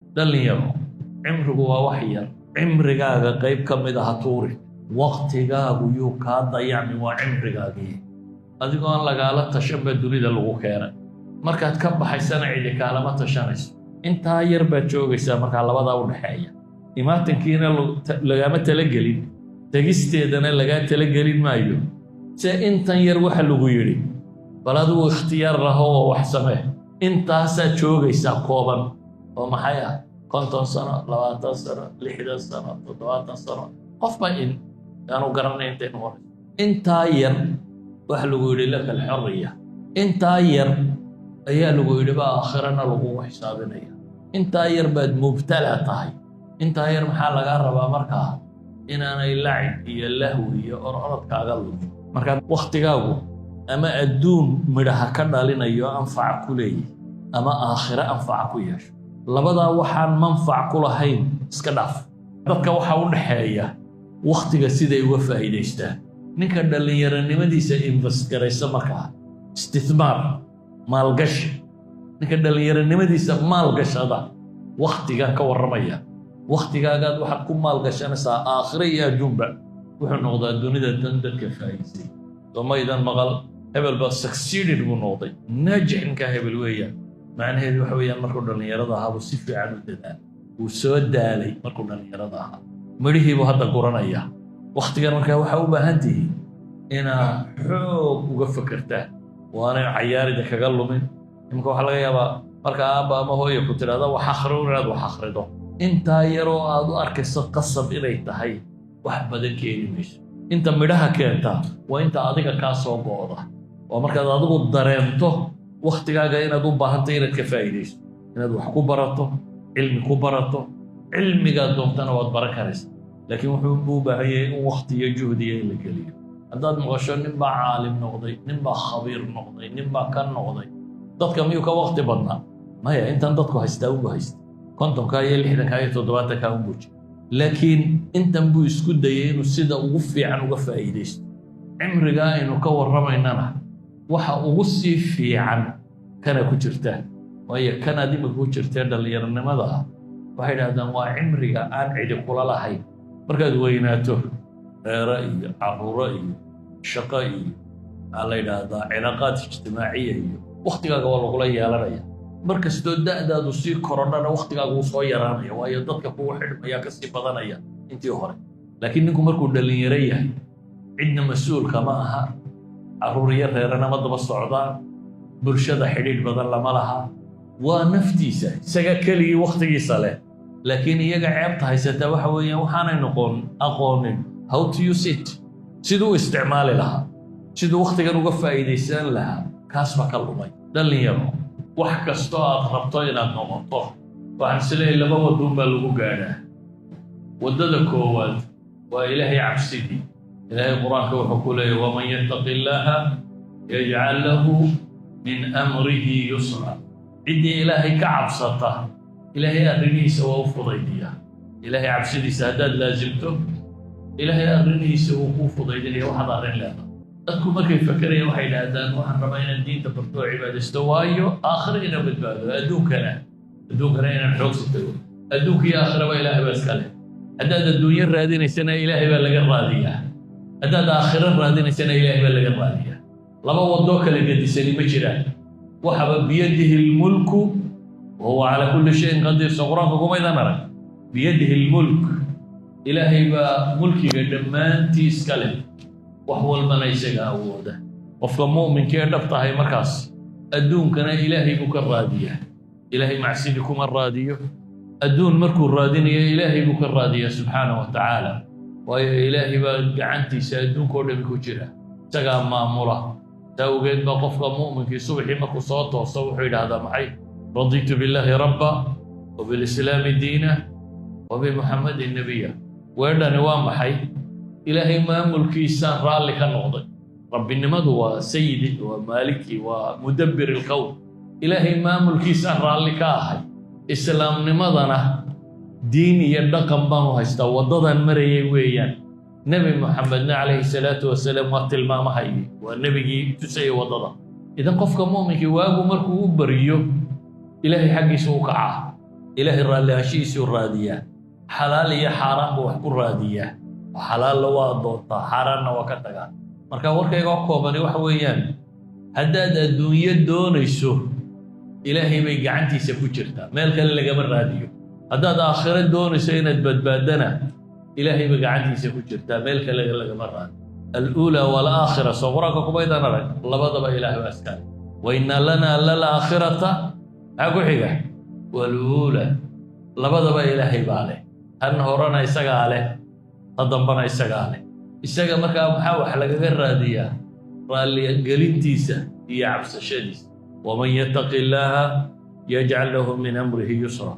Dhallinyaro, cimrigu waa wax yar. Cimrigaaga qayb ka mid a ha tuuri. Waktigaagu yuu kaa dayacmi, waa cimrigaagii. Adigoo aan lagaala tashan baa dunida lagu keenay. Markaad ka baxaysana cidi kaalama tashanayso. Intaa yar baad joogaysaa. Markaa labadaa u dhaxeeya, imaatankiina lagaama talagelin, tegisteedana lagaa talagelin maayo. Se intan yar waxa lagu yidhi, bal adigu ikhtiyaar laho oo wax samee. Intaasaad joogaysaa kooban oo maxay ah? 50 sano, 20 sano, 60 sano, 70 sano, qofba in aanu garanay intay noqonayso. Intaa yar waxa lagu yidhi, لك الحرية. Intaa yar ayaa lagu yidhi ba aakhirana lagugu xisaabinaya. Intaa yar baad mubtala tahay. Intaa yar maxaa lagaa rabaa markaa? Inaanay lacib iyo lahwi iyo ororodkaaga lumin. Markaa waktigaagu ama adduun midhaha ka dhalinayo, anfaca ku leeyahy, ama aakhiro anfaca ku yeesho. Labadaa waxaan manfac ku lahayn iska dhaaf. Dadka waxaa u dhaxeeya wakhtiga siday uga faa'iidaystaan. Ninka dhallinyaronimadiisa invest garaysa, markaa istithmaar, maalgashi, ninka dhallinyaronimadiisa maalgashada, wakhtigan ka warramaya, wakhtigaagaad waxaad ku maalgashanaysaa aakhiro iyo adduunba, wuxuu noqdaa dunida dan dadka faa'iisay. Soo maydan maqal hebel baa succeeded buu noqday, naajix ninkaa hebel weeyaan? Macnaheedu waxa weeyaan, markuu dhallinyarada ahaa buu si fiican u dadaal. Wuu soo daalay markuu dhallinyarada ahaa, midhihiibuu hadda guranaya wakhtigan. Markaa waxaa u baahan tihiin inaad xoog uga fekertaan, waanay cayaarida kaga lumin. Imika waxaa laga yaabaa marka aabba ama hooya ku tidhahda wax akhri, inaad wax akhrido. Intaa yaroo aad u arkayso qasab inay tahay wax badan keeni mayso. Inta midhaha keentaa waa inta adiga kaa soo go'da, waa markaad adigu dareento wakhtigaaga inaad u baahantay inaad ka faa'iidayso, inaad wax ku barato, cilmi ku barato. Cilmigaad doontana waad baran karaysa, laakiin wuxuu u baahan yahay in wakti iyo juhdiya in la geliyo. Haddaad maqasho nin baa caalim noqday, nin baa khabiir noqday, nin baa ka noqday, dadka miyuu ka wakti badnaa? Maya, intan dadku haystaa unbu haysta, 50-ka iyo 60-ka iyo 70-ka unbuu jira, laakiin intan buu isku dayay inuu sida ugu fiican uga faa'iidaysto. Cimrigaa aynu ka warramaynana waxa ugu sii fiican kana ku jirta, waayo kanaad imika ku jirtee dhallinyaronimada ah, waxay idhahdaan waa cimriga aan cidi kula lahayn. Markaad weynaato, reero iyo caruuro iyo shaqo iyo maxaa la yidhaahdaa, cilaaqaad ijtimaaciya iyo waktigaaga waa lagula yeelanaya. Mar kastoo da'daadu sii korodhana, waktigaaga wuu soo yaraanaya, waayo dadka kugu xidhmaya kasii badanaya intii hore. Laakiin ninku markuu dhallinyaro yahay, cidna mas-uulka ma aha, carruur iyo reerana ma daba socdaan, bulshada xidhiidh badan lama laha, waa naftiisa, isaga keligii wakhtigiisa leh. Laakiin iyaga ceebta haysataa waxa weeyaan waxaanay noqon aqoonin how to use it, siduu u isticmaali lahaa, siduu wakhtigan uga faa'iidaysan lahaa. Kaas baa ka lumay. Dhallinyaro, wax kastoo aad rabto inaad noqoto, waxaan is leeyahay laba waduun baa lagu gaadhaa. Waddada koowaad waa Ilaahay cabsidii. Ilaahay Qur-aanka wuxuu ku leeyahy: ومن يتق الله يجعل له من أمره يسرا. Ciddii Ilaahay ka cabsata, Ilaahay arrimihiisa waa u fudaydiyaa. Ilaahay cabsidiisa haddaad laasimto, Ilaahay arrimihiisa wuu kuu fudaydinaya. Waxaad arrin leedahay, dadku markay fakerayaan waxay idhaahdaan: waxaan rabaa inaan diinta barto oo cibaadaysto, waayo aakhiro inaan badbaado, adduunkana inaan xoogsi tago. Adduunka iyo aakhiraba Ilaahay baa iska leh. Haddaad adduunyo raadinaysana, Ilaahay baa laga raadiyaa. Haddaad aakhiro raadinaysana, Ilaahay baa laga raadiyaa. Laba wadoo kala gedisani ma jiraan. Waxaba بيده الملك وهو على كل شيء قدير. Soo Qur-aanka kumaydan arag بيده الملك? Ilaahay baa mulkiga dhammaantii iska leh, wax walbana isaga awooda. Qofka mu'minka ee dhab tahay markaas adduunkana Ilaahay buu ka raadiyaa, Ilaahay macsidii kuma raadiyo. Adduun markuu raadinayo, Ilaahay buu ka raadiyaa subxaana wa tacaala, waayo Ilaahay baa gacantiisa adduunka o dhami ku jira, isagaa maamula. Taa awgeed baa qofka mu'minkii subaxii markuu soo tooso wuxuu yidhaahdaa maxay? رضيت بالله ربا وبالإسلام دينا وبمحمد نبيا. Weedhani waa maxay? Ilaahay maamulkiisaan raalli ka noqday. Rabbinimadu waa sayidi, waa maaliki, waa مدبر الكون. Ilaahay maamulkiisaan raalli ka ahay. Islaamnimadana diin iyo dhaqan baanu haystaa, waddadan marayay weeyaan. Nebi Moxamedna calayhi salaatu wasalaam waa tilmaamahayay, waa nebigii tusayay waddada. Idan qofka mu'minkii waagu markuu u bariyo, Ilaahay xaggiisa u kacaa. Ilaahay raalli ahaanshihiisuu raadiyaa. Xalaal iyo xaaraan buu wax ku raadiyaa. Xalaalna waa doontaa, xaaraanna waa ka tagaa. Marka warkayga koobani waxa weeyaan, haddaad adduunyo doonayso, Ilaahay bay gacantiisa ku jirtaa, meel kale lagama raadiyo. Haddaad aakhiro doonayso inaad badbaadana, Ilaahay bay gacantiisa ku jirtaa, meel kale lagama raadiyo. الأولى والآخرة, soo Qur-aanka kumaydaan arag? Labadaba Ilahay baa iskale. وإن لنا للآخرة, maxaa ku xiga? والأولى. Labadaba Ilaahay baa leh. Tan horena isagaa leh, ta dambana isagaa leh. Isaga markaa maxaa wax lagaga raadiyaa? Raalligelintiisa iyo cabsashadiisa. ومن يتق الله يجعل له من أمره يسرا.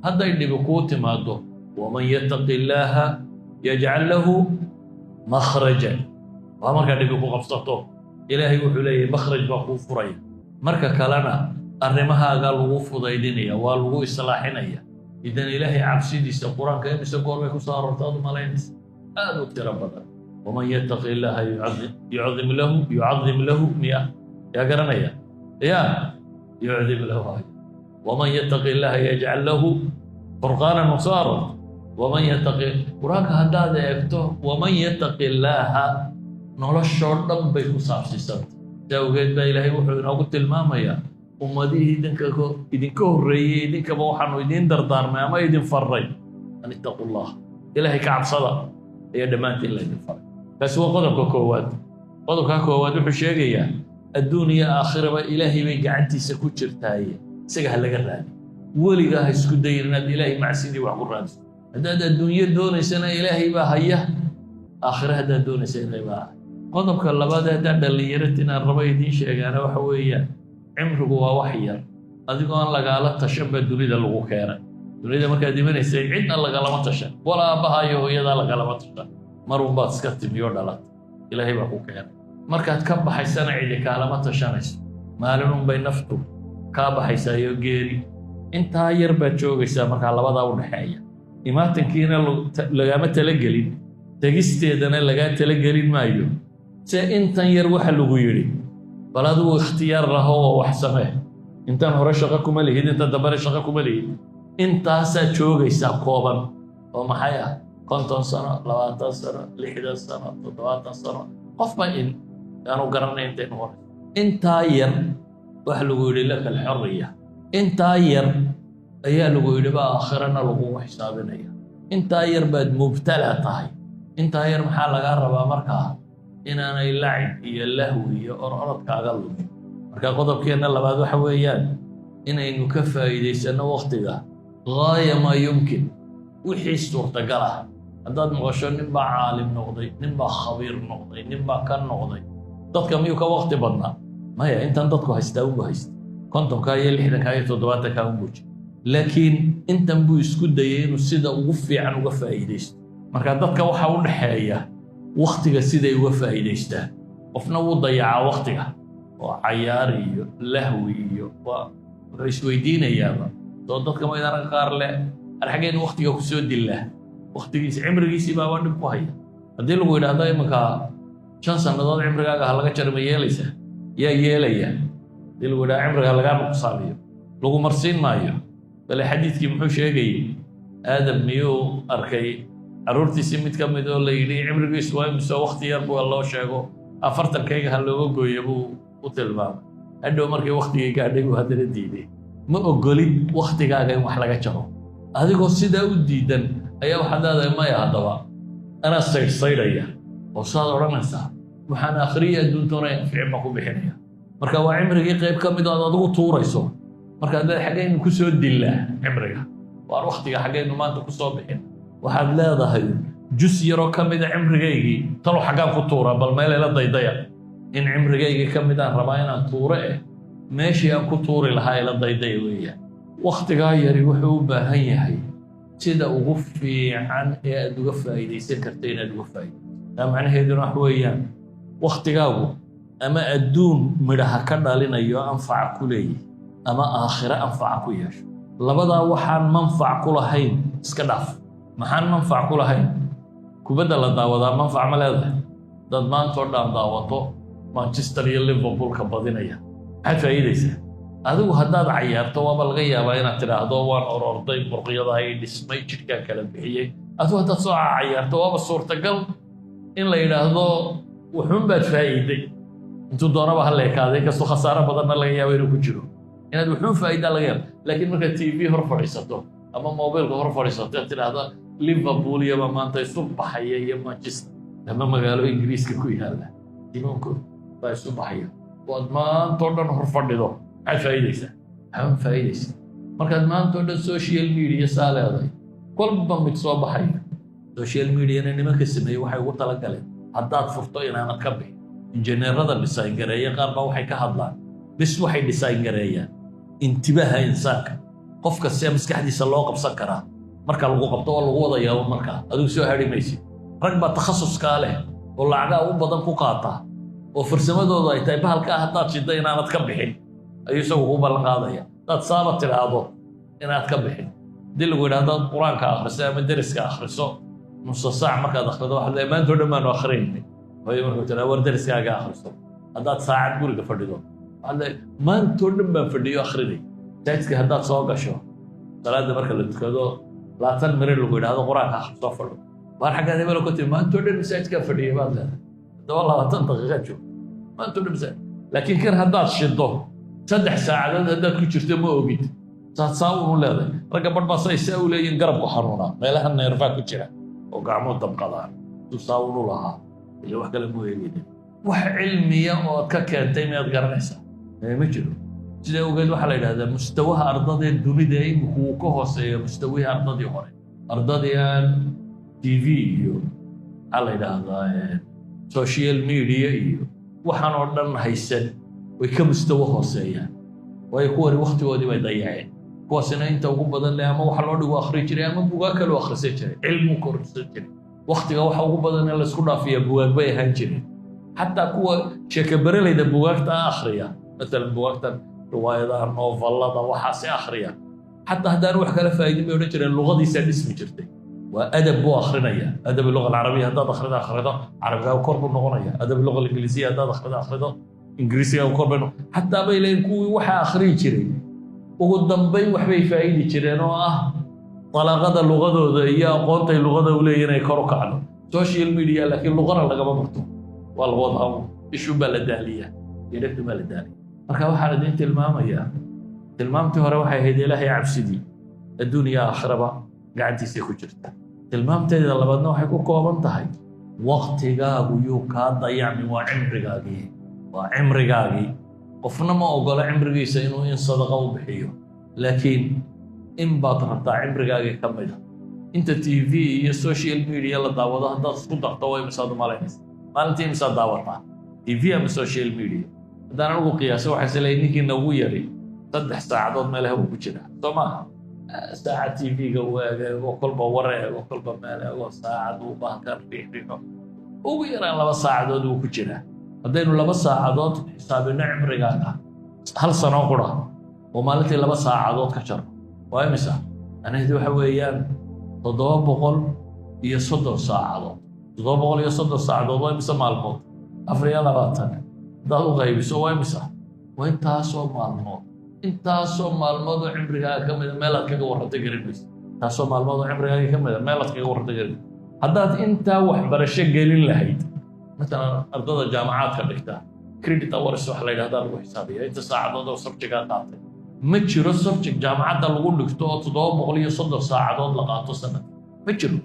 Hadday dhibi kuu timaado, ومن يتق الله يجعل له مخرجا. Waa markaa dhibi ku qabsato, Ilaahay wuxuu leeyahay makhraj baa kuu furaya. Marka kalena arrimahaaga lagu fudaydinaya, waa lagu islaaxinaya. Idan Ilaahay cabsidiisa Qur-aanka imise goor bay ku soo aroorta aad u malaynaysa? Aad u tiro badan. ومن يتق الله يعظم له, يعظم له, miya? Yaa garanaya? Ya يعظم له. ومن يتق الله يجعل له فرقانا ma soo aroorta? ومن يتق, Qur-aanka haddaad eegto, ومن يتق الله noloshoo dhan bay ku saabsiisanta. Si awgeed baa Ilaahay wuxuu inoogu tilmaamayaa ummadihii idinka horreeyey, idinkaba waxaanu idiin dardaarmay ama idin farray أن اتقوا الله, Ilaahay ka cabsada ayaa dhammaantiin laydin faray. Kaasi waa qodobka koowaad. Qodobka koowaad wuxuu sheegayaa adduun iyo aakhiraba Ilaahay bay gacantiisa ku jirtaaye, isaga ha laga raadi. Weligaa ha isku dayin inaad Ilaahay macsidii wax ku raadiso. Haddaad adduunyo doonaysana, Ilaahay baa haya. Aakhire haddaad doonaysa, Ilaahay baa haya. Qodobka labaad, haddaan dhallinyarati inaan rabo idiin sheegaana, waxa weeyaan cimrigu waa wax yar. Adigoo aan lagaala tashan baa dunida lagu keenay. Dunida markaad imanaysay, cidna lagalama tashan, walaa aabbaha iyo hooyadaa lagalama tashan. Mar unbaad iska timiyo dhalat, Ilaahay baa ku keenay. Markaad ka baxaysana, cidi kaalama tashanayso. Maalin unbay naftu kaa baxaysaa iyo geeri. Intaa yar baad joogaysaa. Markaa labadaa u dhexeeya, imaatankiina lagaama talagelin, tegisteedana lagaa talagelin maayo. Se intan yar waxa lagu yidhi, bal adigu ikhtiyaar laho oo wax samee. Intan hore shaqo kuma lihid, inta dambena shaqo kuma lihid. Intaasaad joogaysaa kooban oo maxay ah? 50 sano, 20 sano, 60 sano, 70 sano, qofba in aanu garanay intay noqonayso. Intaa yar waxa lagu yidhi لك الحرية. Intaa yar ayaa lagu yidhi baa aakhirana lagugu xisaabinaya. Intaa yar baad mubtala tahay. Intaa yar maxaa lagaa rabaa markaa? Inaanay lacib iyo lahwi iyo ororod kaaga lumin. Marka qodobkeenna labaad waxa weeyaan inaynu ka faa'iidaysanno waktiga غاية ما يمكن, wixii suurtagal ah. Haddaad maqasho nin baa caalim noqday, nin baa khabiir noqday, nin baa ka noqday, dadka miyuu ka wakti badnaa? Maya, intan dadku haystaa unbu haysta, 50-kaa iyo 60-kaa iyo 70-kaa unbuu jira, laakiin intan buu isku dayay inuu sida ugu fiican uga faa'iidaysto. Marka dadka waxa u dhexeeya waktiga siday uga faa'iidaystaan. Qofna wuu dayacaa waktiga oo cayaar iyo lahwi iyo waa wuxuu isweydiinayaaba. Soo dadka maydana qaar leh arxaggeen waktiga kusoo dillaa, waktigiisi cimrigiisii baaba dhib ku haya. Haddii lagu yidhaahdo iminka 5 sannadood cimrigaaga ha laga jaro, ma yeelaysaa? Yaa yeelaya? Haddii lagu yidhahdo cimriga lagaa nuqsaamiyo, lagu marsiin maayo. Bale xadiidkii muxuu sheegayey? Aadam miyuu arkay carruurtiisii mid ka mid oo la yidhi cimrigiisu waa imise? Wakti yar buu loo sheego, 40-kayga ha looga gooyo buu u tilmaamay. Hadhow markii waktigii gaadhay buu haddana diiday. Ma ogolid waktigaaga in wax laga jaro. Adigoo sidaa u diidan ayaa waxaad leedahay, maya, haddaba anaa saydhsaydhaya oo saad odhanaysaa, waxaan akhriya adduuntoona anficin baan ku bixinaya. Marka waa cimrigii qayb ka mid oo aad adigu tuurayso. Markaad leedahay xaggaynu ku soo dillaa cimriga, waan waktiga xaggaynu maanta ku soo bixin, waxaad leedahay jus yaroo ka mida cimrigaygii talo xaggaan ku tuuraa? Bal meel ila daydaya. In cimrigaygii ka mid aan rabaa inaan tuuro, meeshii aan ku tuuri lahaa ila daydaya weeyaan. Waktigaa yari wuxuu u baahan yahay sida ugu fiican ee aad uga faa'iidaysan karta inaad uga faa'iidayso. Taa macnaheeduna wax weeyaan, waktigaagu ama adduun midhaha ka dhalinayo, anfaca ku leeyahy, ama aakhiro anfaca ku yeesho. Labadaa waxaan manfac ku lahayn iska dhaaf. Maxaan manfac ku lahayn? Kubadda la daawadaa manfac ma leedahay? Dad maantoo dhan daawato Manchester iyo Liverpool ka badinaya, maxaad faa'iidaysaa? Adigu haddaad cayaarto, waaba laga yaabaa inaad tidhaahdo, "Waan ororday, muruqyada ay dhismay, jidhkaan kala bixiyey." Adigu haddaad soo cayaarto, waaba suurtagal in la yidhaahdo wuxuun baad faa'iiday, intuu doonaba ha leekaaday, inkastoo khasaaro badanna laga yaabo inuu ku jiro. Inaad wuxuun faa'iidaa laga yaabo. Laakiin markaad TV hor fadhiisato ama mobilka hor fadhiisato, aad tidhaahdo, "Liverpool iyaba maanta isu baxaya iyo Manchester," ama magaalo Ingiriiska ku yaalla tiimankooda baa isu baxaya, waad maantoo dhan hor fadhido, maxaad faa'iidaysaa? Maxaad faa'iidaysaa markaad maantoo dhan social media saa leedahay, kolba mid soo baxayo? Social mediana nimanka sameeyey waxay ugu talagaleen haddaad furto inaanad ka bixin. Injineerada design gareeya qaar baa waxay ka hadlaan, bis waxay design gareeyaan intibaaha insaanka, qofka see maskaxdiisa loo qabsan karaa. Marka lagu qabto, waa lagu wada yaabo. Markaa adigu soo hadhi maysid. Rag baa takhasuskaa leh oo lacagaa u badan ku qaata oo farsamadoodu ay tahay bahalkaa haddaad shiddo inaanad ka bixin ayuu isagu kuu ballan qaadaya. Haddaad saaba tidhaahdo, inaad ka bixin. Haddii lagu yidhahdo Qur-aanka akhriso ama deriska akhriso, nusa saac markaad akhrido, waxaad leedahay, "Maanta oo dhan baanu akhrinaynay." Hooyo markuu tiraa, "War deriskaaga akhriso," haddaad saacad guriga fadhido, waxaad leedahay, "Maantoo dhan baan fadhiyo akhrinay." Masaajidka haddaad soo gasho, salaadda marka la tukado 20 mirir lagu yidhahdo, "Qur-aanka akhrisoo fadho," waar xaggaad hebelo ku timi? "Maantoo dhan masaajidkaa fadhiyay," baad leedahay. Haddaba 20 daqiiqa joog, maantoo dhan masaajid. Laakiin kan haddaad shiddo, 3 saacadood haddaad ku jirto ma ogid, saad saa unu leedahay. Ragga barh baa say saa u leeyihin, garabku xanuunaa, meelaha neerfaa ku jira oo gacmuhu damqadaan suu saa unu lahaa, iyo wax kale mu eegaynin. Wax cilmiya oo aad ka keentay miyaad garanaysaa? Ma jiro. Sidaa ogeed waxaa la yidhahdaa mustawaha ardadee dunida iminku wuu ka hooseeya mustawihii ardadii hore. Ardadii aan TV iyo, maxaa la yidhaahdaa, social media iyo waxaan oo dhan haysan way ka mustawo hooseeyaan, waayo kuwani waktigoodii bay dayaceen. Kuwaasina inta ugu badan leh ama waxa loo dhigo akhri jiray ama bugaag kaloo akhrisan jiray, cilmuu korsan jiray. Waktiga waxa ugu badan ee laysku dhaafiya bugaag bay ahaan jireen. Xataa kuwa sheekaberelayda bugaagta akhriya, masalan bugaagtan riwaayadaha, novelada, waxaasi akhriya, xataa haddaan wax kala faa'idin, bay odhan jireen, luqadiisaa dhismi jirtay. Waa adab buu akrinaya. Adab luga alcarabiya haddaad akhrido akhrido, carabigaagu kor buu noqonaya. Adab luga alingiliisiya haddaad akhrido akhrido, ingiriisigaagu kor bay. Xataa bay leeyihin kuwii waxaa akhriyi jiray ugu dambayn waxbay faa'idi jireen, oo ah dalaaqada luqadooda iyo aqoontay luqada u leeyihin ay kor u kacdo. Social media laakiin luqana lagama barto, waa la wadaa, ishun baa la daaliyaa iyo dhegtun baa la daaliya. Marka waxaan idiin tilmaamayaa, tilmaamtii hore waxay ahayd Ilaahay cabsidii adduun iyo aakhiraba gacantiisay ku jirta. Tilmaamteeda labaadna waxay ku kooban tahay, waktigaagu yuu kaa dayacmin. Waa cimrigaagii, waa cimrigaagii. Qofna ma ogola cimrigiisa inuu in sadaqa u bixiyo, laakiin in baad rabtaa cimrigaagii ka mida. Inta TV iyo social media la daawado haddaad isku darto, waa imisaad umalaynaysa? Maalintii imisaad daawataa TV ama social media? Haddaan anigu qiyaaso, waxaan is leeyahay ninkii nagu yari 3 saacadood meelaha buu ku jiraa, soo maaha? Saacad TV-ga uu eego, kolba war eego, kolba meel eego, saacad uu bahalkan riixriixo, ugu yaraan 2 saacadood wuu ku jiraa. Haddaynu 2 saacadood xisaabino cimrigaaga, hal sano qura oo maalintii 2 saacadood ka jaro, waa imisa? Macnaheedu waxa weeyaan 730 saacadood. 730 saacadood waa imisa maalmood? 24 haddaad u qaybiso, waa imisa? Waa intaasoo maalmood. Intaasoo maalmood oo cimrigaaga ka mida meelaad kaga warrantay garan maysa. Intaasoo maalmood oo cimrigaaga ka mida meelaad kaga warrantay garan maysa. Haddaad intaa waxbarasho gelin lahayd, matalan ardada jaamacaadka dhigta, credit hours waxa la yidhahdaa lagu xisaabiya, inta saacadood oo subjectgaa qaatay. Ma jiro subject jaamacadda lagu dhigto oo 730 saacadood la qaato sanad. Ma jiro.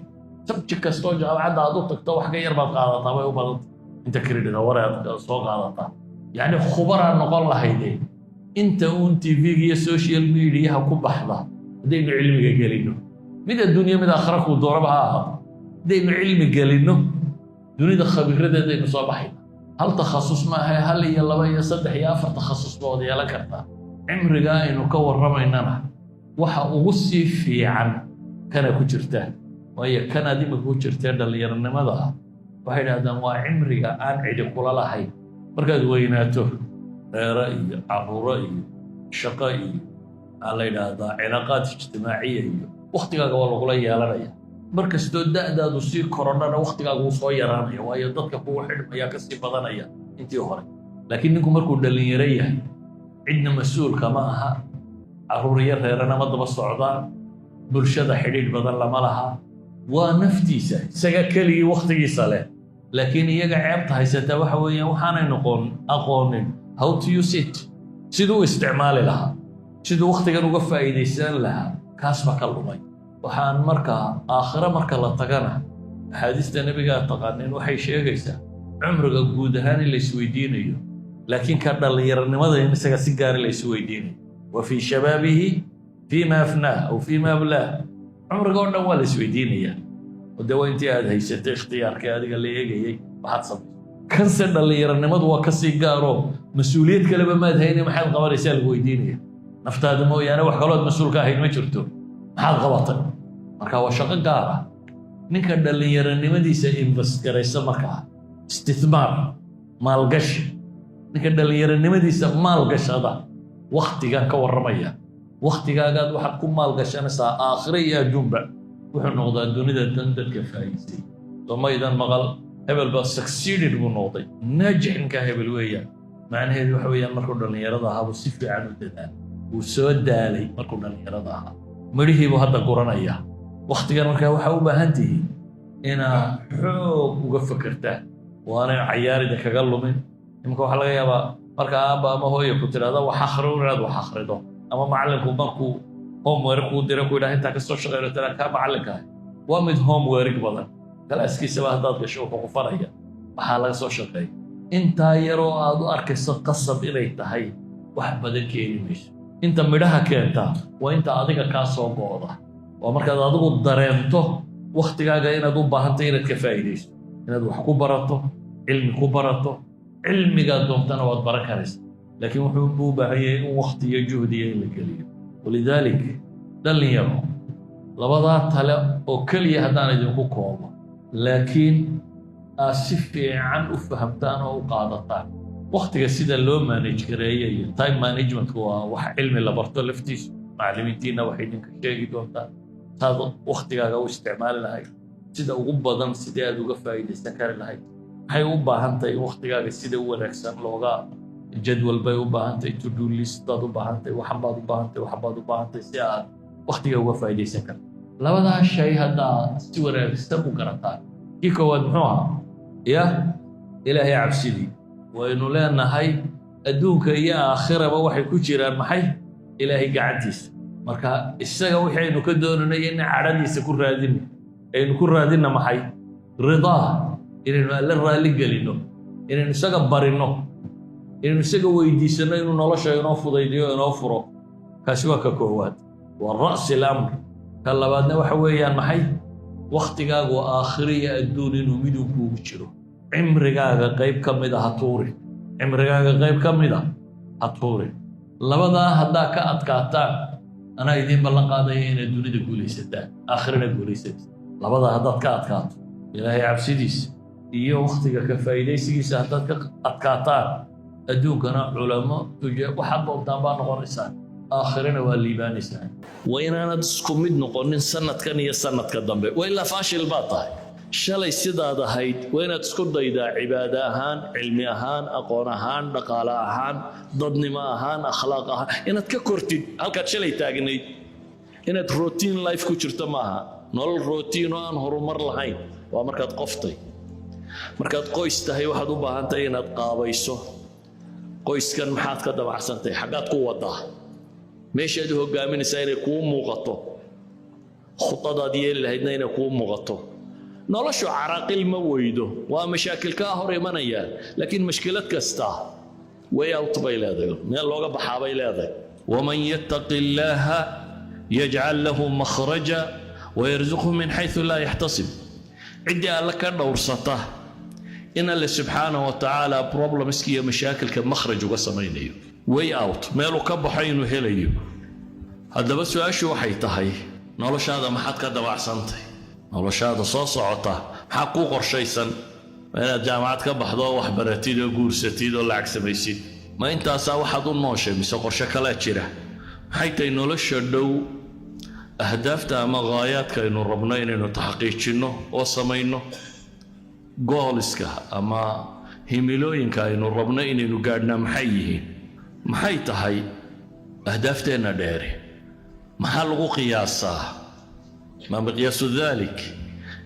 Subject kastoo jaamacadda aad u tagto, wax ka yar baad qaadataa bay u badanta inta credit hour aad soo qaadataa. Yacni khubaraa noqon lahayde inta uun TV-ga iyo social mediaha ku baxda. Haddaynu cilmiga gelinno, mid adduunya mid aakhira kuu doonaba ha ahaato, haddaynu cilmi gelinno, dunida khabiiradeedaynu soo baxayna. Hal takhasus maaha, hal iyo laba iyo saddex iyo afar takhasus ba wada yeelan kartaa. Cimrigaa aynu ka warramaynana waxa ugu sii fiican kana ku jirta, waayo kanaad imika ku jirtee dhallinyaronimada ah, waxay idhahdaan waa cimriga aan cidi kula lahayn. Markaad weynaato, reero iyo caruuro iyo shaqo iyo, maxaa la yidhaahdaa, cilaaqaad ijtimaaciya iyo waktigaaga waa lagula yeelanaya. Mar kastoo da'daadu sii korodhana, waktigaaga wuu soo yaraanaya, waayo dadka kugu xidhmaya ka sii badanaya intii hore. Laakiin ninku markuu dhallinyaro yahay Cidna mas-uulka ma aha, carruur iyo reerana ma daba socdaan, bulshada xidhiidh badan lama laha, waa naftiisa, isaga keligii wakhtigiisa leh. Laakiin iyaga ceebta haysataa waxa weeyaan waxaanay noqon aqoonin how to use it, siduu u isticmaali lahaa, siduu wakhtigan uga faa'iidaysan lahaa. Kaas baa ka lumay. Waxaan markaa aakhire marka la tagana, axaadiista nebigaa taqaanin waxay sheegaysaa cumriga guud ahaan in la isweydiinayo, laakiin ka dhallinyaronimada in isaga si gaara la isweydiinayo. وفي شبابه فيما أفناه أو فيما أبلاه. Cumriga oo dhan waa la isweydiinayaa oo dee waa intii aad haysatay ikhtiyaarkii adiga la eegayay waxaad samayso. Kanse dhallinyaronimadu waa kasii gaaroo mas-uuliyad kaleba maad hayne, maxaad qabanaysaa lagu weydiinaya. Naftaada mooyaane wax kalood mas-uul ka ahayd ma jirto, maxaad qabatay? Marka waa shaqo gaar ah. Ninka dhallinyaronimadiisa invest garaysa, markaa istithmaar, maalgashi, ninka dhallinyaronimadiisa maalgashada, waktigan ka warramaya, waktigaagaad waxaad ku maalgashanaysaa aakhire iyo adduunba, wuxuu noqdaa dunida dan dadka faa'iisay. Soo maydan maqal hebel baa succeeded buu noqday, naajix ninkaa hebel weeyaan? Macnaheedu waxa weeyaan markuu dhallinyarada ahaa buu si fiican u dadaalay, wuu soo daalay markuu dhallinyarada ahaa, midhihii buu hadda guranaya waktigan. Markaa waxaa u baahan tihiin inaad xoog uga fekertaan, waanay cayaarida kaga lumin. Imika waxaa laga yaabaa marka aabba ama hooya ku tidhahda wax akhri, inaad wax akhrido, ama macallinku markuu homework kuu dira ku yidhaha intaa kasoo shaqeyno, tira kaa macallinka ah waa mid homework badan. Kalaaskiisaba haddaad gasho, wuxuu ku faraya waxaa laga soo shaqeeya. Intaa yaroo aad u arkayso qasab inay tahay wax badan keeni mayso. Inta midhaha keentaa waa inta adiga kaa soo go'da, waa markaad adigu dareento waktigaaga inaad u baahantay inaad ka faa'iidayso, inaad wax ku barato, cilmi ku barato. Cilmigaad doontana waad baran karaysa, laakiin wuxuu u baahan yahay in wakti iyo juhdiya in la geliyo. ولذلك dhalinyaro, labadaa tale oo keliya haddaan idinku koobo, laakiin aad si fiican u fahamtaan oo u qaadataan waktiga sida loo manage gareeya iyo time managementku waa wax cilmi la barto laftiisu. Macallimiintiina waxay idinka sheegi doontaan saad waktigaaga u isticmaali lahayd sida ugu badan, sidee aad uga faa'iidaysan kari lahayd. Maxay u baahan tahay in waktigaaga sida u wanaagsan looga jadwal bay u baahan tahay, to do list baad u baahan tahay, waxan baad u baahan tahay, waxan baad u baahan tahay si aad waktiga uga faa'iidaysan karto. Labadaa shay haddaa si wanaagsan u garataan. Kii koowaad muxuu ahaa? Ya Ilaahay cabsidii. Waynu leenahay adduunka iyo aakhiraba waxay ku jiraan maxay? Ilaahay gacantiisa. Marka isaga wixii aynu ka doonanay in cadhadiisa ku raadina, aynu ku raadinna maxay? Ridaa, inaynu Alle raalli gelinno, inaynu isaga barinno, inaynu isaga weydiisanno inuu nolosha inoo fudaydiyo, inoo furo. Kaasi waa ka koowaad, waa رأس الأمر. Ka labaadna waxa weeyaan maxay? Waktigaagu aakhiro iyo adduun inuu midun kuugu jiro. Cimrigaaga qayb ka mid a ha tuuri, cimrigaaga qayb ka mid a ha tuuri. Labadaa haddaa ka adkaataan, anaa idiin ballan qaadaya inaad dunida guulaysataan, aakhirana guulaysanaysa. Labadaa haddaad ka adkaato, Ilaahay cabsidiisa iyo waktiga ka faa'iidaysigiisa haddaad ka adkaataan, adduunkana culamo tuja waxaad doontaan baa noqonaysaan, aakhirana waa liibaanaysaan. Waa inaanad isku mid noqonin sanadkan iyo sanadka dambe, waa ilaa faashil baad tahay. Shalay sidaad ahayd waa inaad isku daydaa cibaado ahaan, cilmi ahaan, aqoon ahaan, dhaqaale ahaan, dadnimo ahaan, akhlaaq ahaan inaad ka kortid halkaad shalay taagnayd. Inaad routine life ku jirto maaha, nolol routine oo aan horumar lahayn waa markaad qoftay. Markaad qoys tahay, waxaad u baahan tahay inaad qaabayso qoyskan. Maxaad ka damacsantahay? Xaggaad ku wadaa? Meeshaad u hogaaminaysaa inay kuu muuqato, khudadaad yeeli lahaydna inay kuu muuqato. Noloshu caraaqil ma weydo, waa mashaakil kaa hor imanayaan, laakiin mashkilad kasta way out bay leedahay, meel looga baxaa bay leedahay. ومن يتق الله يجعل له مخرجا ويرزقه من حيث لا يحتسب. Ciddii Alle ka dhowrsata in Alle subxaanahu wa tacaala problemska iyo mashaakilka makhraj uga samaynayo, way out, meeluu ka baxo inuu helayo. Haddaba su-aashu waxay tahay: noloshaada maxaad ka dabacsantay? Noloshaada soo socota maxaa kuu qorshaysan? Ma inaad jaamacad ka baxdo oo wax baratid oo guursatid oo lacag samaysid? Ma intaasaa waxaad u nooshay, mise qorshe kalaa jira? Maxay tahay nolosha dhow ahdaafta ama ghaayaadka aynu rabno inaynu taxqiijinno oo samayno, goalska ama himilooyinka aynu rabno inaynu gaadhnaa maxay yihiin? Maxay tahay ahdaafteenna dheeri? Maxaa lagu qiyaasaa? ما مقياس ذلك?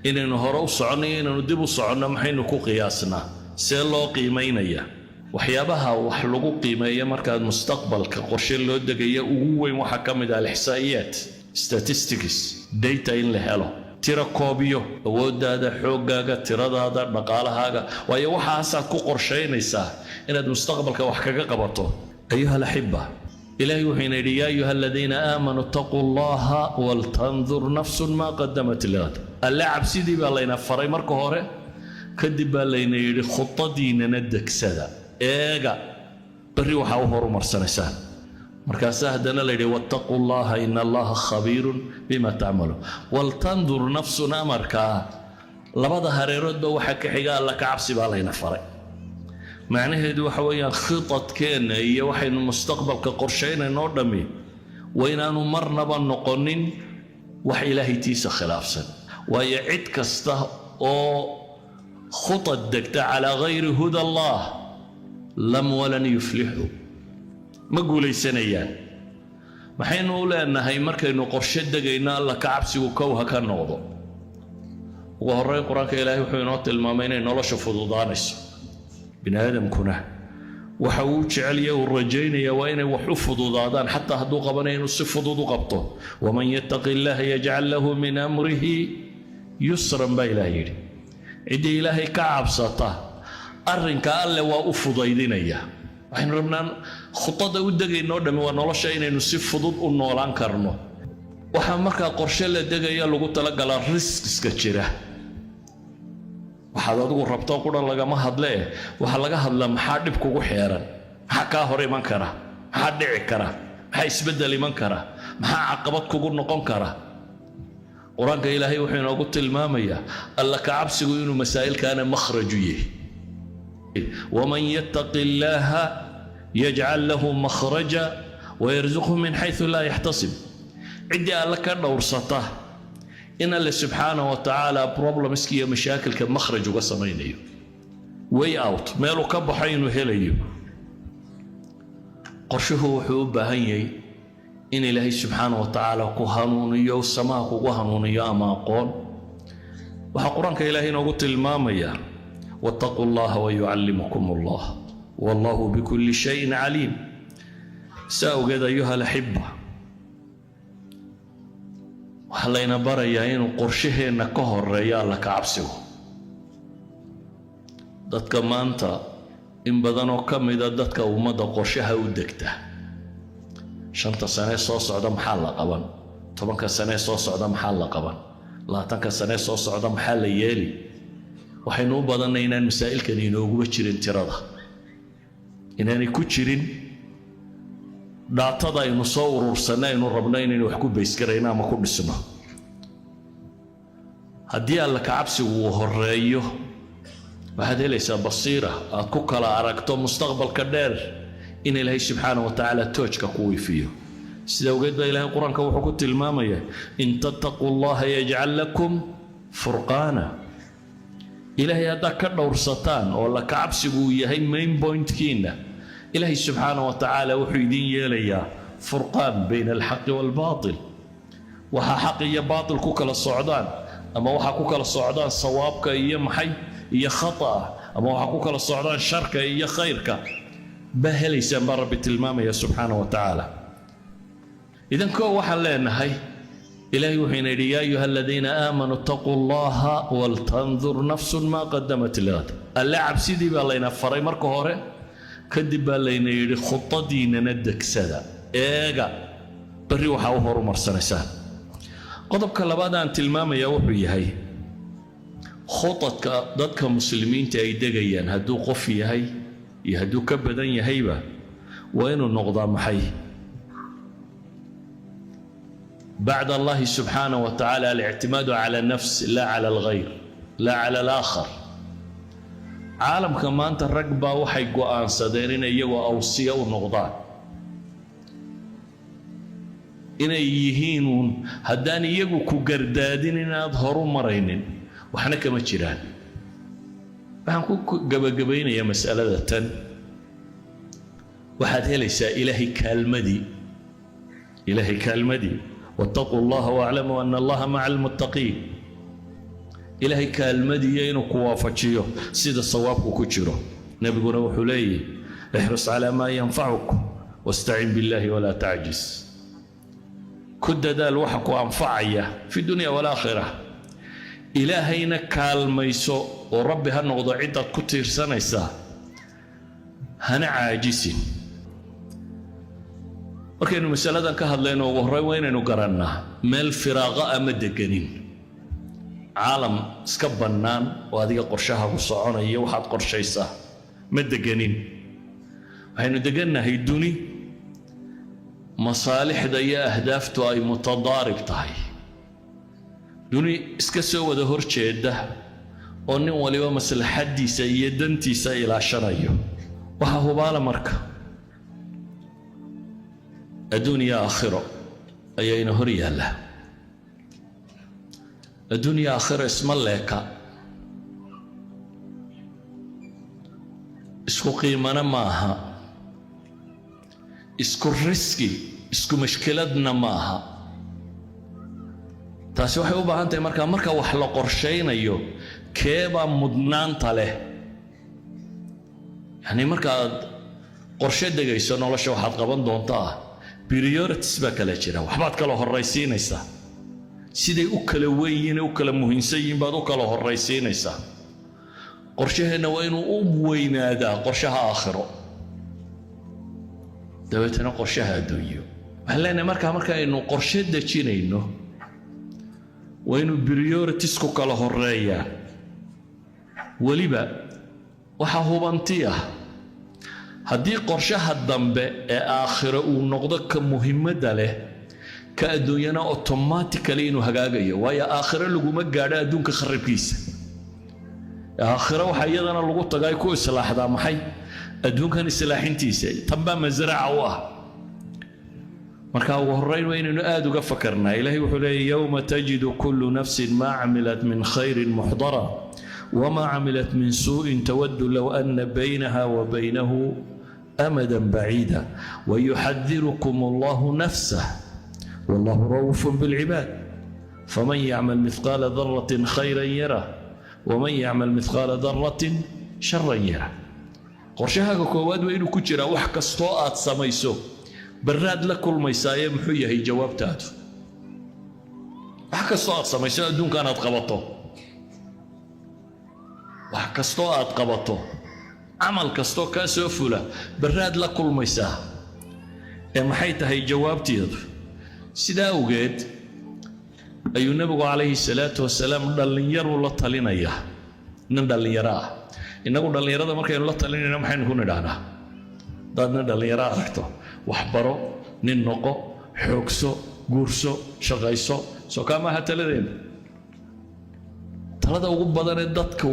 Inaynu hore u soconno iyo inaynu dib u soconno maxaynu ku qiyaasnaa? See loo qiimaynaya? Waxyaabaha wax lagu qiimeeya markaad mustaqbalka qorshe loo degaya ugu weyn waxaa ka mid ah الإحصائيات, statistics, data in la helo, tira koobiyo awooddaada, xooggaaga, tiradaada, dhaqaalahaaga, waayo waxaasaad ku qorshaynaysaa inaad mustaqbalka wax kaga qabato. أيها الأحبة, Ilaahay wuxuu ina yidhi: يا أيها الذين آمنوا اتقوا الله ولتنظر نفس ما قدمت لغد. Alle cabsidii baa layna faray marka hore, kadib baa layna yidhi khudadiinana degsada, eega berri waxaa u horumarsanaysaan. Markaasaa haddana la yidhi: واتقوا الله إن الله خبير بما تعملون. ولتنظر نفس, amarkaa labada hareeroodba waxaa ka xiga Alla ka cabsi baa layna faray. Macnaheedu waxa weeyaan, khitadkeenna iyo waxaynu mustaqbalka qorshaynayno dhammi waa inaanu marnaba noqonin wax Ilaahay tiisa khilaafsan, waayo cid kasta oo khutad degta على غير هدى الله لم ولن يفلحوا, ma guulaysanayaan. Maxaynu u leenahay markaynu qorshe degayno Alla ka cabsigu kow ha ka noqdo? Ugu horreyn, Qur-aanka Ilaahay wuxuu inoo tilmaamay inay nolosha fududaanayso. Bini aadamkuna waxa uu jecelya uu rajaynaya waa inay wax u fududaadaan, xataa hadduu qabanayo inuu si fudud u qabto. ومن يتق الله يجعل له من أمره يسرا baa Ilaah yidhi. Ciddii Ilaahay ka cabsata arrinka Alle waa u fudaydinaya. Waxaynu rabnaa, khudada u degaynoo dhammi waa nolosha inaynu si fudud u noolaan karno. Waxaa markaa qorshe la degaya lagu talagalaa riskiska jira. Waxaad adigu rabto qura lagama hadlee, waxaa laga hadlaa maxaa dhib kugu xeeran, maxaa kaa hor iman kara, maxaa dhici kara, maxaa isbeddel iman kara, maxaa caqabad kugu noqon kara. Qur-aanka Ilaahay wuxuu inoogu tilmaamayaa Alla ka cabsigu inuu masaa'ilkaana makhraju yahay. ومن يتق الله يجعل له مخرجا ويرزقه من حيث لا يحتسب. Ciddii Alle ka dhowrsata in Alle subxaana wa tacaala problemska iyo mashaakilka makhraj uga samaynayo, way out, meeluu ka baxo inuu helayo. Qorshuhu wuxuu u baahan yahay in Ilaahay subxaana wa tacaala ku hanuuniyo, samaha kugu hanuuniyo ama aqoon. Waxaa Qur-aanka Ilaahay inoogu tilmaamayaa: واتقوا الله ويعلمكم الله والله بكل شيء عليم. Saa awgeed, أيها الأحبة, waxaa layna barayaa inuu qorshaheenna ka horeeyo Alla ka cabsigu. Dadka maanta in badanoo ka mida dadka ummadda qorshaha u degta, 5ta sanee soo socda maxaa la qaban, 10ka sanee soo socda maxaa la qaban, 20ka sanee soo socda maxaa la yeeli, waxaynu u badannay inaan masaa'ilkan inooguba jirin tirada, inaanay ku jirin datada aynu soo urursanay, aynu rabno inaynu wax ku baysgarayno ama ku dhisno. Haddii Alla kacabsigu uu horeeyo, waxaad helaysaa basiira aad ku kala aragto mustaqbalka dheer, in Ilaahay subxaana wa tacaala toojka ku wiifiyo. Sida awgeed baa Ilahay Qur-aanka wuxuu ku tilmaamayaa: إن تتقوا الله يجعل لكم فرقانا. Ilaahay haddaad ka dhowrsataan oo la kacabsigu uu yahay main pointkiina, Ilaahay subxaana wa tacaala wuxuu idiin yeelayaa furqaan بين الحق والباطل. Waxaa xaq iyo baatil ku kala socdaan, ama waxaa ku kala socdaan sawaabka iyo maxay iyo khata'a, ama waxaa ku kala socdaan sharka iyo khayrka baa helaysaan, baa Rabbi tilmaamaya subxaana wa tacaala. Idan koo waxaan leenahay, Ilaahay wuxuu ina yidhi: يا أيها الذين آمنوا اتقوا الله ولتنظر نفس ما قدمت لغد. Alle cabsidii baa layna faray marka hore, kadib baa layna yidhi khudadiinana degsada, eega berri waxaa u horumarsanaysaan. Qodobka labaad aan tilmaamaya wuxuu yahay, khudadka dadka muslimiinta ay degayaan, hadduu qof yahay iyo hadduu ka badan yahayba, waa inuu noqdaa maxay? بعد الله سبحانه وتعالى الاعتماد على النفس، لا على الغير، لا على الآخر. Caalamka maanta rag baa waxay go'aansadeen inay iyagoo awsiya u noqdaan, inay yihiin uun haddaan iyagu ku gardaadin inaad horu maraynin. Waxna kama jiraan. Waxaan ku gabagabaynayaa mas'alada tan. Waxaad helaysaa Ilaahay kaalmadii, Ilaahay kaalmadii. واتقوا الله واعلموا أن الله مع المتقين. Ilaahay kaalmadiiyo inuu ku waafajiyo sida sawaabku ku jiro. Nebiguna wuxuu leeyahy: احرص على ما ينفعك واستعن بالله ولا تعجز. Ku dadaal waxa ku anfacaya في الدنيا والآخرة, Ilaahayna kaalmayso oo Rabbi ha noqdo ciddaad ku tiirsanaysaa, hana caajisin. Markaynu masaladan ka hadlayno, ugu horreyn waa inaynu garannaa meel firaaqo ama deganin, caalam iska bannaan oo adiga qorshaha ku soconaya waxaad qorshaysaa ma deganin. Waxaynu degannahay duni masaalixda iyo ahdaaftu ay mutadaarib tahay, duni iska soo wada hor jeeda oo nin waliba maslaxaddiisa iyo dantiisa ilaashanayo. Waxaa hubaala marka adduun iyo aakhiro ayayna hor yaalla. Adduun iyo aakhiro isma leeka, isku qiimana ma aha, isku riski, isku mashkiladna ma aha. Taasi waxay u baahan tahay markaa, marka wax la qorshaynayo, keebaa mudnaanta leh? Yacni markaad qorshe degayso nolosha, waxaad qaban doontaa priorities baa kala jira, waxbaad kala horraysiinaysaa. Siday u kala weyn yihiin, u kala muhiimsan yihiin baad u kala horraysiinaysaa. Qorshaheenna waa inuu u weynaadaa qorshaha aakhiro, dabeetana qorshaha adduunyo. Waxaan leenahay markaa, markaaynu qorshe dejinayno, waa inuu prioritiesku kala horeeyaa. Weliba waxaa hubanti ah, haddii qorshaha dambe ee aakhiro uu noqdo ka muhiimadda leh, ka adduunyana automatically inuu hagaagayo, waayo aakhiro laguma gaadho adduunka kharibkiisa. Aakhiro waxaa iyadana lagu tagaa, ku islaaxdaa maxay? Adduunkan islaaxintiisa. Tan baa masraca u ah. Marka ugu horrayn waa inaynu aada uga fakarnaa. Ilaahay wuxuu leeyay: يوم تجد كل نفس ما عملت من خير محضرا وما عملت من سوء تود لو أن بينها وبينه أمدا بعيدا ويحذركم الله نفسه والله رءوف بالعباد. فمن يعمل مثقال ذرة خيرا يره ومن يعمل مثقال ذرة شرا يره. Qorshahaaga koowaad waa inuu ku jiraa wax kastoo aad samayso barraad la kulmaysaaye, muxuu yahay jawaabtaadu? Wax kastoo aad samayso adduunkan aad qabato, wax kastoo aad qabato, camal kastoo kaa soo fula, barraad la kulmaysaa ee maxay tahay jawaabteedu? Sidaa awgeed ayuu Nebigu calayhi salaatu wasalaam dhallinyaruu la talinayaa, nin dhallinyaro ah. Innagu dhallinyarada markaynu la talinayna, maxaynu ku nidhahnaa? Haddaad nin dhallinyaro aragto, waxbaro, nin noqo, xoogso, guurso, shaqayso. Soo kaa maaha taladeena? Talada ugu badanee dadku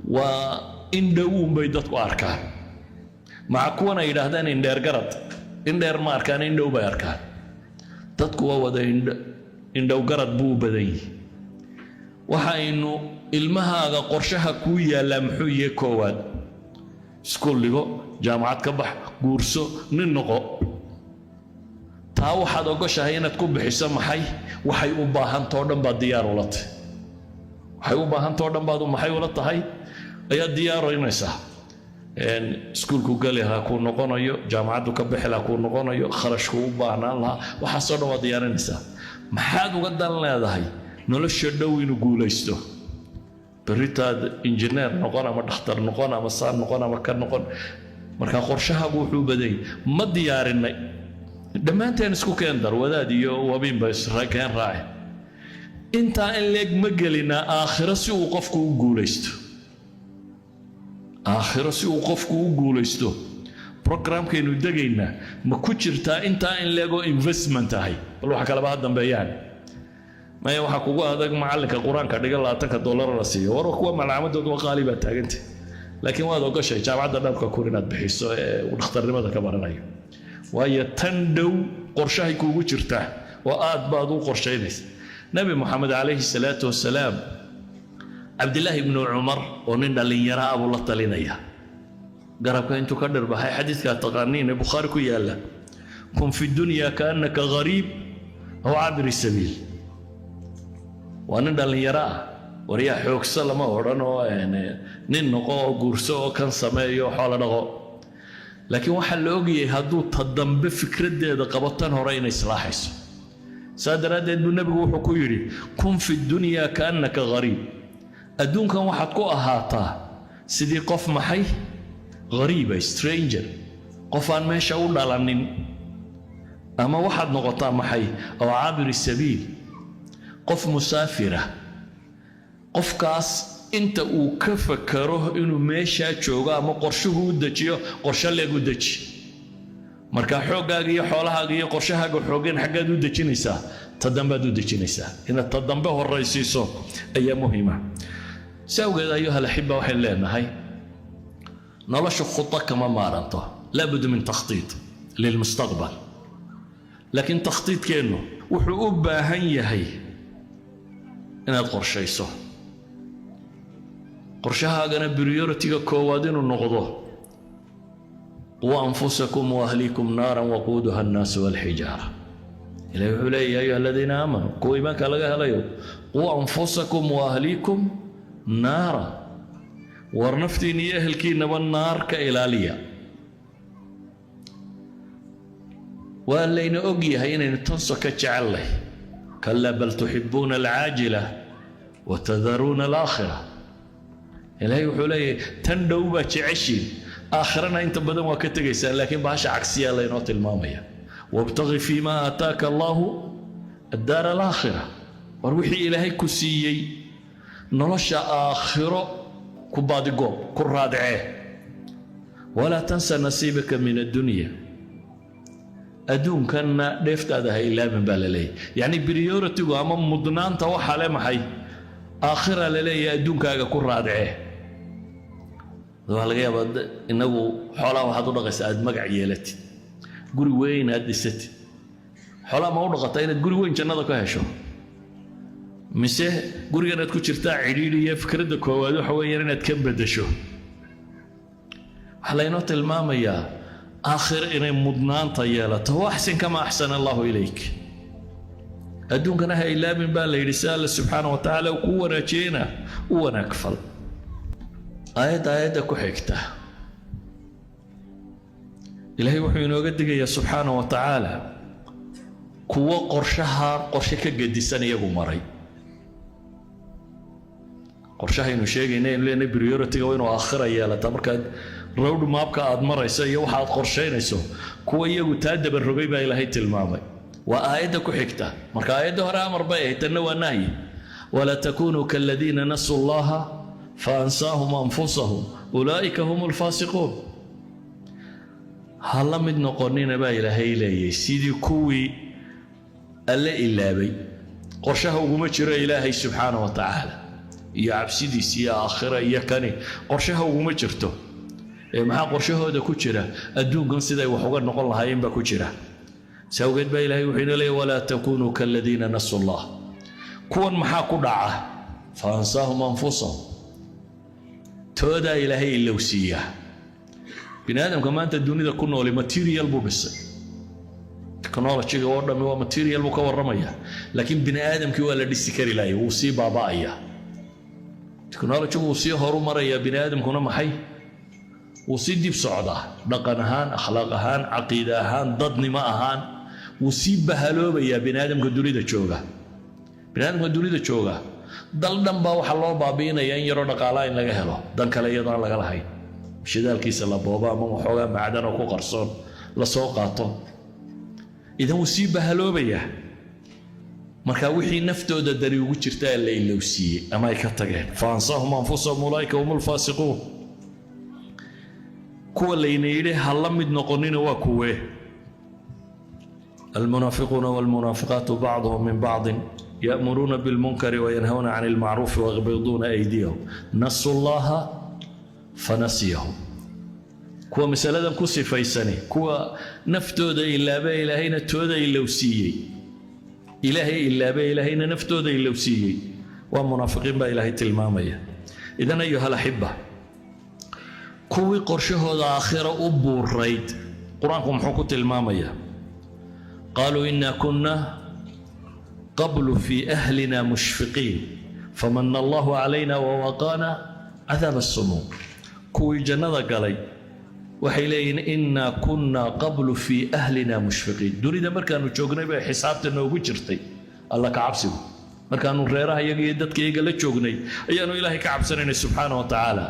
waa in dhow uunbay dadku arkaan, maca kuwan ay yidhaahdaan indheer garad. Indheer ma arkaan, indhow bay arkaan. Dadku waa wada indhow garad buu u badan yihi. Waxaynu ilmahaaga qorshaha kuu yaallaa muxuu yahay? Koowaad, iskuul dhigo, jaamacad ka bax, guurso, nin noqo. Taa waxaad ogoshahay inaad ku bixiso maxay? Waxay u baahantao dhan baad diyaar ula tahay. Waxay u baahantao dhan baad maxay ula tahay ayaad diyaarinaysaa. Iskuulku geli lahaa kuu noqonayo, jaamacaddu ka bixi lahaa kuu noqonayo, kharashku u baahnaan lahaa, waxaasoo dhan waad diyaarinaysaa. Maxaad uga dan leedahay? Nolosha dhow inuu guulaysto, berritaad injineer noqon ama dhakhtar noqon ama saan noqon ama ka noqon. Marka qorshahaagu wuxuu badanyay ma diyaarinay? Dhammaanteen isku keen dar, wadaad iyo wabiinba iskeen raace. Intaa in leeg ma gelinaa aakhiro si uu qofku u guulaysto? Aakhiro si uu qofku u guulaysto, programkaynu degaynaa ma ku jirtaa intaa in leegoo investment ahay? Bal waxa kaleba ha dambeeyaan. Maya, waxaa kugu adag macallinka qur-aanka dhiga $20 la siiyo. War, kuwa malcaamadooda waa qaali baa taaganta, laakiin waad ogashay jaamacadda dhabka kur inaad bixiso ee uu dhakhtarnimada ka baranayo, waayo tan dhow qorshahay kuugu jirtaa oo aad baad u qorshaynaysa. Nebi Moxamed calayhi salaatu wasalaam, Cabdillaahi ibnu Cumar oo nin dhallinyaro ah buu la talinaya. Garabka intuu ka dhirbaxay, xadiidkaa taqaaniin ee Bukhaari ku yaalla, "كن في الدنيا كأنك غريب أو عابر سبيل". Waa nin dhallinyaro ah. Waryaa, xoogso lama odhan oo nin noqo oo guurso oo kan sameeyo oo xoolo dhaqo, laakiin waxaa la ogayay hadduu ta dambe fikraddeeda qabo, tan hore inay islaaxayso. Saa daraaddeed buu nebigu wuxuu ku yidhi: "كن في الدنيا كأنك غريب". Adduunkan waxaad ku ahaataa sidii qof maxay? Ghariiba, stranger, qof aan meesha u dhalanin, ama waxaad noqotaa maxay? أو عابر سبيل, qof musaafira. Qofkaas inta uu ka fakaro inuu meeshaa joogo ama qorshuhu u dejiyo, qorshe leeg u deji. Marka xooggaaga iyo xoolahaaga iyo qorshahaaga xooggan xaggaad u dejinaysaa? Ta dambaad u dejinaysaa. Inaad ta dambe horaysiiso ayaa muhiima. Si awgeed, أيها الأحبة, waxaynu leenahay noloshu khudo kama maaranto. لا بد من تخطيط للمستقبل, laakiin takhtiidkeennu wuxuu u baahan yahay inaad qorshayso, qorshahaagana priority-ga koowaad inuu noqdo "قوا أنفسكم وأهليكم نارا وقودها الناس والحجارة". Ilahi wuxuu leeyahy: "يا أيها الذين آمنوا", kuwa iimaanka laga helayo, "قوا أنفسكم وأهليكم نارا", war naftiinna iyo ehelkiinaba naar ka ilaaliya. Waa layna og yahay inaynu tanso ka jecellay. كلا بل تحبون العاجلة وتذرون الآخرة. Ilaahay wuxuu leeyahay: tan dhow baa jeceshiin, aakhirana inta badan waa ka tegaysaan. Laakiin bahasha cagsiyaa laynoo tilmaamaya: "وابتغ فيما آتاك الله الدار الآخرة". War wixii Ilaahay ku siiyey nolosha aakhiro ku baadigoob, ku raadcee. "ولا تنس نصيبك من الدنيا", adduunkanna dheeftaada ha ilaabin baa la leeyahy. Yacni priority-gu ama mudnaanta waxaa le maxay? Aakhira la leeyahay, adduunkaaga ku raadcee. Waxaa laga yaabaa inagu xoolaha waxaad u dhaqaysaa aad magac yeelatid, guri weyn aad dhisatid. Xoolaha ma u dhaqataa inaad guri weyn jannada ka hesho, mise gurigan aad ku jirtaa cidhiidhi iyo fikradda koowaad waxa weeyaan inaad ka beddesho? Waxaa laynoo tilmaamayaa aakhir inay mudnaanta yeelato. "وأحسن كما أحسن الله إليك". Adduunkana ha ilaabin baa la yidhi, si Alle subxaana wa tacaala uu kuu wanaajiyeyna u wanaag fal. Aayadda ku xigta Ilaahay wuxuu inooga digayaa subxaana wa tacaala kuwo qorshaha qorshe ka gedisan iyagu maray. Qorshahaynu sheegayna, aynu leenahay priority-ga waa inuu aakhira yeelataa markaad road map-ka aad marayso iyo waxa aad qorshaynayso, kuwa iyagu taa dabarogay baa Ilaahay tilmaamay. Waa aayadda ku xigta. Marka aayadda hore amar bay ahayd, tanna waa nahyi: "ولا تكونوا كالذين نسوا الله فأنساهم أنفسهم أولئك هم الفاسقون". Ha la mid noqonina baa Ilaahay leeyay sidii kuwii Alle ilaabay. Qorshaha uguma jiro Ilaahay subxaana wa tacaala iyo cabsidiis iyo aakhira iyo kani qorshaha uguma jirto. Ee maxaa qorshahooda ku jira? Adduunkan siday wax uga noqon lahaayeen baa ku jira. Si awgeed baa Ilahay wuxuu ina leeyahy: "ولا تكونوا كالذين نسوا الله". Kuwan maxaa ku dhaca? "فأنساهم أنفسهم", toodaa Ilaahay ilowsiiyaa. Bini aadamka maanta dunida ku nooli material buu dhisay, technology-ga oo dhammi waa material buu ka warramaya, laakiin bini aadamkii waa la dhisi kari laaya, wuu sii baaba'aya. Technology-gu wuu sii horu marayaa, bini aadamkuna maxay? Wuu sii dib socdaa, dhaqan ahaan, akhlaaq ahaan, caqiide ahaan, dadnimo ahaan wuu sii bahaloobayaa bini aadamka dunida jooga. Bini aadamka dunida jooga, dal dhan baa waxaa loo baabi'inayaa in yaroo dhaqaalaa in laga helo, dan kale iyadoon laga lahayn, shidaalkiisa la boobo ama waxoogaa macdanoo ku qarsoon lasoo qaato. Idan wuu sii bahaloobayaa. Marka wixii naftooda dari ugu jirtaa la ilowsiiyey ama ay ka tageen. "فأنساهم أنفسهم أولئك هم الفاسقون". Kuwa layna yidhi ha la mid noqonina waa kuwee? "المنافقون والمنافقات بعضهم من بعض يأمرون بالمنكر وينهون عن المعروف ويقبضون أيديهم نسوا الله فنسيهم". Kuwa masaladan ku sifaysani, kuwa naftooda ilaaba, Ilaahayna tooda ilowsiiyey, Ilaahay ilaaba, Ilaahayna naftooda ilowsiiyey, waa munaafiqiin baa Ilaahay tilmaamaya. إذن أيها الأحبة, Kuwii qorshahooda aakhira u buurayd, Qur-aanku muxuu ku tilmaamayaa? قالوا إنا كنا قبل في أهلنا مشفقين فمن الله علينا ووقانا عذاب السموم. Kuwii jannada galay waxay leeyihiin: إنا كنا قبل في أهلنا مشفقين. Dunida markaanu joognay bay xisaabta noogu jirtay Alla ka cabsigu. Markaanu reeraha iyaga iyo dadka iyaga la joognay ayaanu Ilaahay ka cabsanaynay subxaana wa tacaala.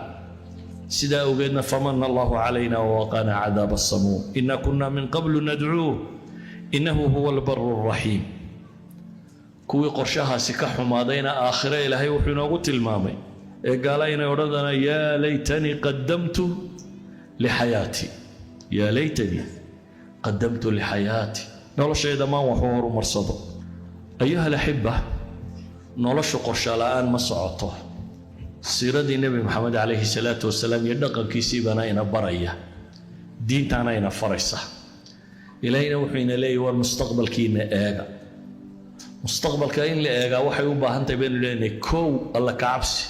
Sidaa awgeedna فمن الله علينا ووقانا عذاب السموم. إنا كنا من قبل ندعوه إنه هو البر الرحيم. Kuwii qorshahaasi ka xumaadayna aakhire Ilaahay wuxuu inoogu tilmaamay ee gaala inay odhanayaan: يا ليتني قدمت لحياتي، يا ليتني قدمت لحياتي. Noloshayda maan waxu horumarsado. أيها الأحبة, noloshu qorshe la'aan ma socoto. Siiradii Nebi Maxamed calayhi salaatu wasalaam iyo dhaqankiisii baana ina baraya, diintaana ina faraysa. Ilaahayna wuxuu ina leeyahy: war mustaqbalkiina eega. Mustaqbalka in la eegaa waxay u baahan tahay, baynu leenahay, kow, Alla ka cabsi.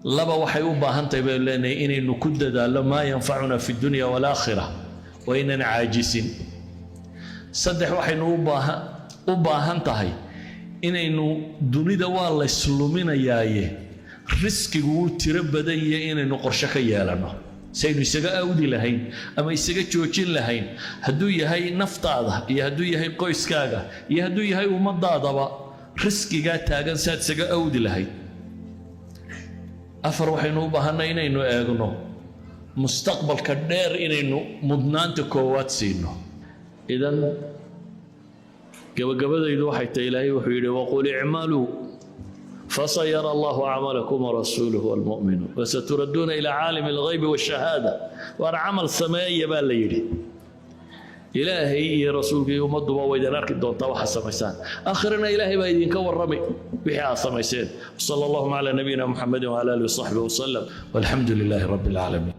Laba, waxay u baahan tahay, baynu leenahay, inaynu ku dadaallo ما ينفعنا في الدنيا والآخرة, waa inaan caajisin. Saddex, waxaynu u baahan tahay inaynu dunida waa laysluminayaaye, riskigu wuu tiro badan yahay, inaynu qorshe ka yeelanno si aynu isaga awdi lahayn ama isaga joojin lahayn, hadduu yahay naftaada iyo hadduu yahay qoyskaaga iyo hadduu yahay ummadaadaba, riskigaa taagan saad isaga awdi lahayd. Afar, waxaynu u baahanay inaynu eegno mustaqbalka dheer, inaynu mudnaanta koowaad siino. Idan gabagabadaydu waxay tahay, Ilaahay wuxuu yidhi: وقل اعملوا فسيرى الله عملكم ورسوله والمؤمنون وستردون إلى عالم الغيب والشهادة. Waar camal sameeya baa la yidhi. Ilaahay iyo rasuulka iyo ummadduba way idin arki doontaa waxaa samaysaan. Aakhirana Ilaahay baa idinka warramay wixii aad samayseen. وصلى اللهم على نبينا محمد وعلى آله وصحبه وسلم والحمد لله رب العالمين.